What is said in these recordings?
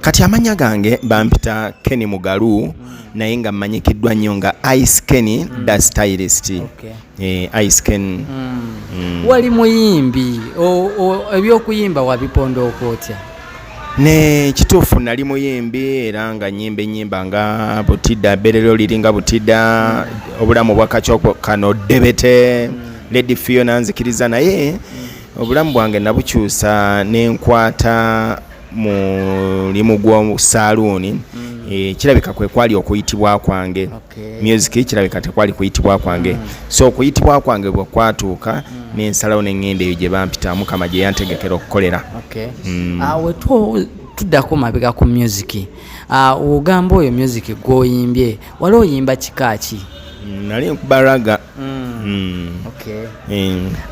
Kati amanya gange bampita Kenny Mugalu, naye nga mmanyikiddwa nnyo nga Ice Kenny the Stylist. Eh, Ice Kenny. Wali muyimbi, ebyokuyimba wabipondooka otya? Ne kituufu nali muyimbi, era nga nyimba ennyimba nga Butida, Berero liringa Butida, Obulamu bwa Kakyoko kano, Debete, Lady Fiona, nzikiriza. Naye obulamu bwange nabukyusa nenkwata mulimu gwa saaluuni. Eh, kirabika kwe kwali okuyitibwa kwange. Music kirabika tekwali kuyitibwa kwange. So okuyitibwa kwange bwe kwatuuka, nensalawo neŋŋenda eyo gye bampita, Mukama gye yantegekera okukolera. Ah, we tuddako mabega ku music. Ah, ogamba oyo music gw'oyimbye, wali oyimba kika ki? Nali nkuba ragga. Okay.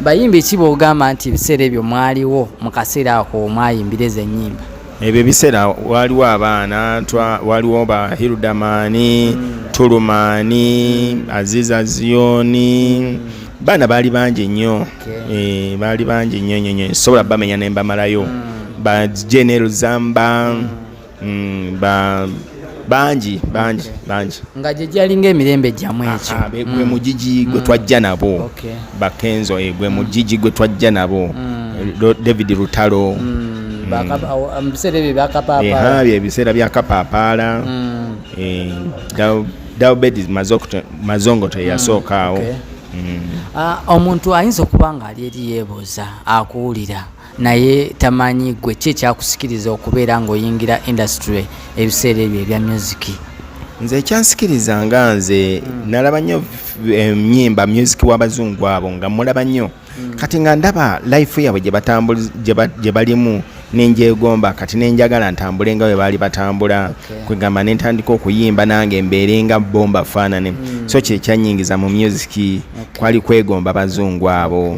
Bayimbi ki bwogamba nti ebiseera ebyo mwaliwo, mu kaseera ako mwayimbira ezo ennyimba? Ebyo ebiseera waliwo abaana, waliwo ba Hildamani, Tulumani, Aziza Ziyoni, baana baali bangi nnyo. Eh, baali bangi nnyo nnyo nnyo, sobola bamenya ne mbamalayo. Ba General Zamba, ba bangi bangi bangi. Nga gye gyalinga emirembe gyammwe ekyo. Ah, gwe mugigi gwe twajja nabo. Bakenzo, eh, gwe mugigi gwe twajja nabo. David Lutalo. Mu biseera ebyo byakapaapa. Eha, bye biseera bya Kapapaala. Eh, Daubed Mazongoto yasooka awo. Ah, omuntu ayinza okuba nga ali eri yeebuuza, akuwulira naye tamanyi gwe ki ekyakusikiriza okubeera ng'oyingira industry ebiseera ebyo ebya music. Nze ekyansikiriza, nga nze nalaba nnyo ennyimba, music w'abazungu abo nga mulaba nnyo. Kati nga ndaba life yaabwe gye balimu, nenjegomba. Kati nenjagala ntambule nga bwe baali batambula. Kwegamba nentandika okuyimba nange mbeere nga bo, mbafaanane. So kyekyanyingiza mu music, kwali kwegomba bazungu abo.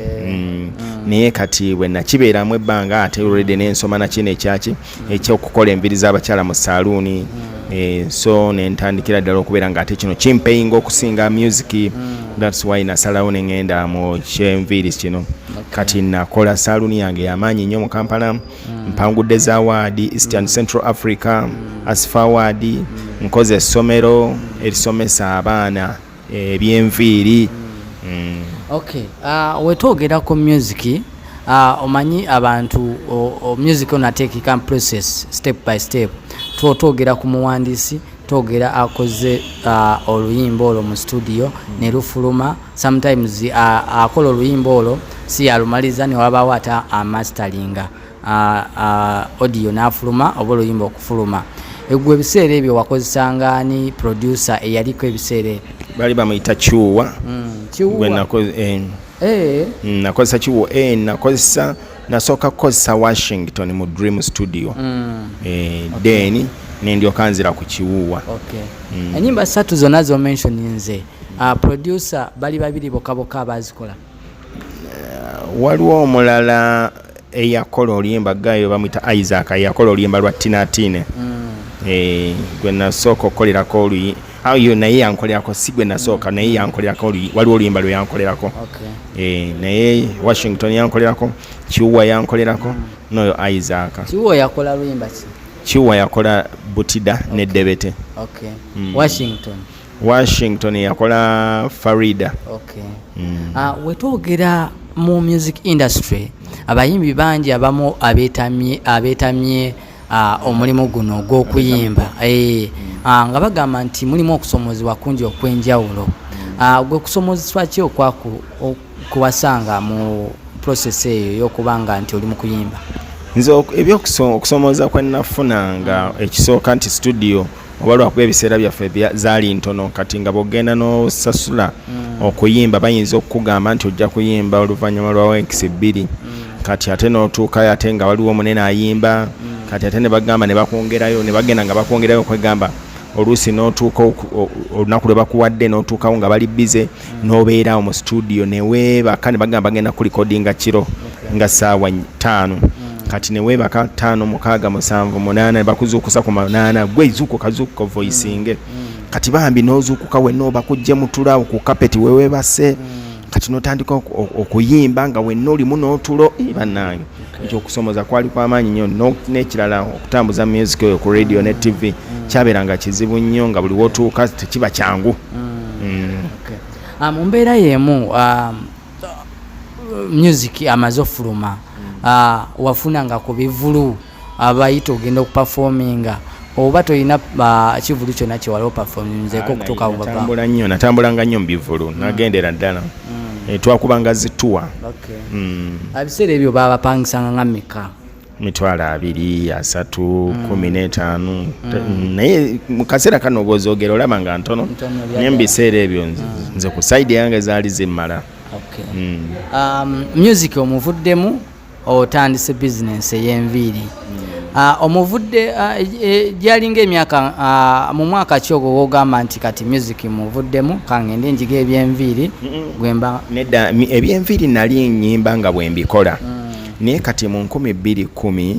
Naye kati bwe nakibeeramu ebbanga, ate already nensoma nakino ekyaki ekyokukola enviiri z'abakyala mu saaluuni. Eh, so nentandikira ddala okubeera nga ate kino kimpeyinga okusinga music. That's why nasalawo neŋŋenda mu kyenviiri kino. Kati nakola saaluuni yange yamaanyi nnyo mu Kampala. Mpangudde za award Eastern Central Africa, ASFA Award. Nkoze essomero erisomesa abaana ebyenviiri. Okay, wetwogera ku music, omanyi abantu music ono ateekeka process step by step. Twogera ku muwandiisi, twogera akoze oluyimba olwo mu studio ne lufuluma. Sometimes akola oluyimba olwo si yalumaliza, ne wabaawo ate amasteringa audio n'afuluma oba oluyimba okufuluma. Egwe ebiseera ebyo wakozesanga ani producer eyaliko ebiseera ebyo? Bali bamuyita Kiwuwa. Kiwuwa. Gwe Eh, nakozesa Kiwuwa. Eh, nakozesa, nasooka kukozesa Washington mu Dream Studio. Eh, then nendyoka nzira ku Kiwuwa. Okay. Enyimba ssatu zonna zomentioninze, producer bali babiri bokka bokka abazikola? Waliwo omulala eyakola oluyimba, gayo bamwita Isaac, eyakola oluyimba lwa Tinatine. Eh, gwe nasooka okukolerako oluyi ayo, naye yankolerako, si gwe nasooka, naye yankolerako waliwo oluyimba lwe yankolerako. Eh, naye Washington yankolerako, Kiwuwa yankolerako, noyo Isaac. Kiwuwa yakola luyimba ki? Kiwuwa yakola Butida ne Debete. Okay. Washington? Washington yakola Farida. Okay. Wetwogera mu music industry, abayimbi bangi abamu abeetamye omulimu guno ogw'okuyimba, eh, nga bagamba nti mulimu okusomozebwa kungi okw'enjawulo. Gwe kusomozebwa ki kuwasanga mu process eyo ey'okuba nga nti oli mu kuyimba? Nze ebyokusomooza kwe nafuna, nga ekisooka nti studio, oba lwakuba ebiseera byaffe zaali ntono, kati nga bwogenda n'osasula okuyimba, bayinza okukugamba nti ojja kuyimba oluvannyuma lwa weeks 2. Kati ate n'otuukayo, ate nga waliwo omunene ayimba. Kati ate ne bagamba ne bakwongerayo, ne bagenda nga bakwongerayo. Okwegamba oluusi n'otuuka olunaku lwe bakuwadde, n'otuukawo nga bali busy, n'obeerawo mu studio neweebaka, ne bagamba bagenda kulikodinga kiro nga saawa 5. Kati neweebaka 5, 6, 7, 8, ne bakuzuukusa ku 8, gwe zuukuka, zuukuka voicinge. Kati bambi n'ozuukuka wenna, obakujje mutulaawo ku kapeti weweebase. Kati n'otandika okuyimba nga wenna olimu n'otulo. Eh, bannange. Ekyo okusomooza kwali kwamaanyi nnyo. N'ekirala, okutambuza music oyo ku radio ne TV kyabeeranga kizibu nnyo, nga buli wotuuka tekiba kyangu. Mu mbeera y'emu, music amaze ofuluma, wafunanga ku bivulu abayita ogenda okuperforminga, oba tolina kivulu kyonna kyewali operforminzeko okutuuka? Natambula nnyo, natambulanga nnyo mu bivulu, nagendera ddala. Twakubanga zi tour. Ebiseera ebyo babapangisanga nga meka? 20,000, 30,000, 15,000. Naye mu kaseera kano oba ozogera olaba nga ntono, naye mu biseera ebyo nze ku side yange zaali zimmala. Music omuvuddemu, otandise bizinensi ey'enviiri. Omuvudde gyalinga emyaka, mu mwaka ki ogwo wogamba nti kati music muvuddemu, kangende njiga ebyenviiri gwemba? Nedda, ebyenviiri nali nyimba nga bwe mbikola, naye kati mu 2010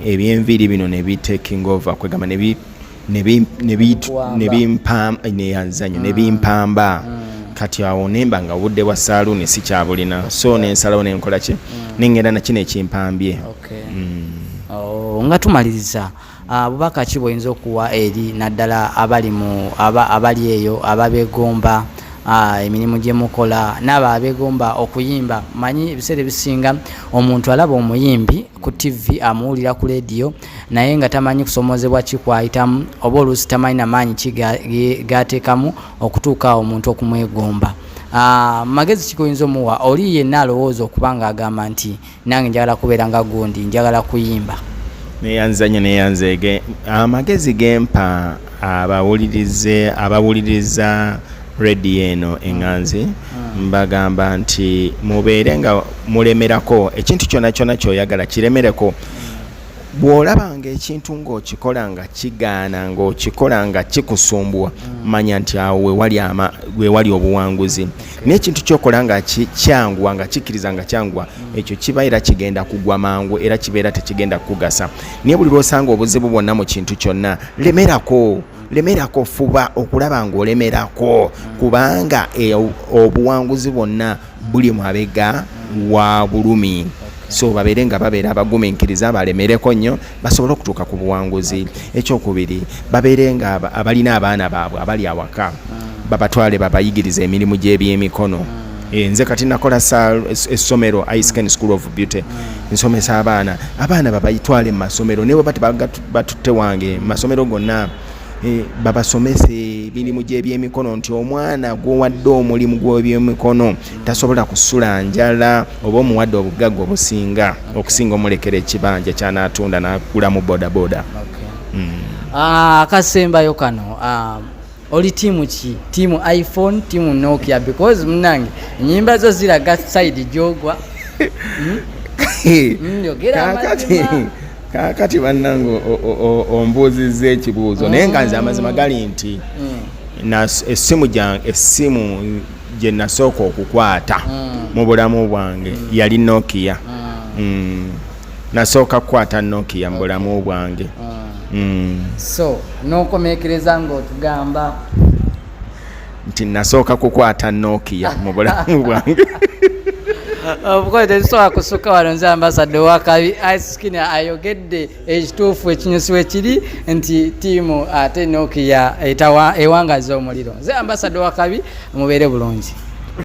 ebyenviiri bino ne bi taking over, kwegamba neyanzanyo nebimpamba. Kati awo nemba nga obudde bwa saaluuni sikyabulina, so nensalawo nenkola ki, nengenda nakino ekimpambye. Oh, nga tumaliriza, bubaka ki bwoyinza okuwa eri naddala abali mu abali eyo ababegomba emirimu gye mukola, n'abo abegomba okuyimba? Manyi ebiseera ebisinga omuntu alaba omuyimbi ku TV, amuwulira ku lediyo, naye nga tamanyi kusomozebwa ki kwayitamu, oba oluusi tamanyi namaanyi ki gateekamu okutuuka awo omuntu okumwegomba. Magezi ki goyinza omuwa oli yenna alowooza okuba nga agamba nti nange njagala kubeera nga gundi, njagala kuyimba? Neyanza nnyo, neyanzeege. Amagezi gempa abawulirize abawuliriza rediyo eno eŋŋanzi, mbagamba nti mubeere nga mulemerako. Ekintu kyonna kyonna kyoyagala kiremereko. Bw'olabanga ekintu ng'okikola nga kigaana, ng'okikola nga kikusumbuwa, manya nti awo wewali obuwanguzi. Naye ekintu kyokola nga kyanguwa, nga kikkiriza nga kyanguwa, ekyo kiba era kigenda kugwa mangu, era kibeera tekigenda kukugasa. Naye buli lwosanga obuzibu bwonna mu kintu kyonna, lemerako, lemerako, fuba okulaba ng'olemerako, kubanga obuwanguzi bwonna buli mabega wa bulumi. So babeere nga babeera abagumiikiriza, balemereko nnyo basobole okutuuka ku buwanguzi. Ekyokubiri, babeere nga abalina abaana baabwe abali awaka, babatwale babayigiriza emirimu gy'ebyemikono. Nze kati nakola essomero, Isken School of Beauty, nsomesa abaana. Abaana babayitwale mu masomero, naye bwe batutte wange mu masomero gonna, babasomese emirimu gy'ebyemikono, nti omwana gwowadde omulimu gw'ebyemikono tasobola kusula njala, oba omuwadde obugagga obusinga okusinga omulekera ekibanja kyanaatunda n'agulamu bodaboda. Akasembayo kano, oli tiimu ki? Tiimu iPhone, tiimu Nokia? Because munange enyimba zo ziraga side gyogwa. Yogera amazima. Kaakati bannange, ombuuzizza ekibuuzo, naye nga nze amazima gali nti essimu gyange, essimu gye nasooka okukwata mu bulamu bwange yali Nokia. Nasooka kukwata Nokia mu bulamu bwange. So nokomekereza ngaotugamba nti nasooka kukwata Nokia mu bulamu bwange. Obukozi tetusobola kusukka wano. Nze ambassador wakabi Skin ayogedde ekituufu, ekinyusi we kiri nti tiimu ate Nokia ewangaza omuliro. Nze ambassador wakabi, mubeere bulungi.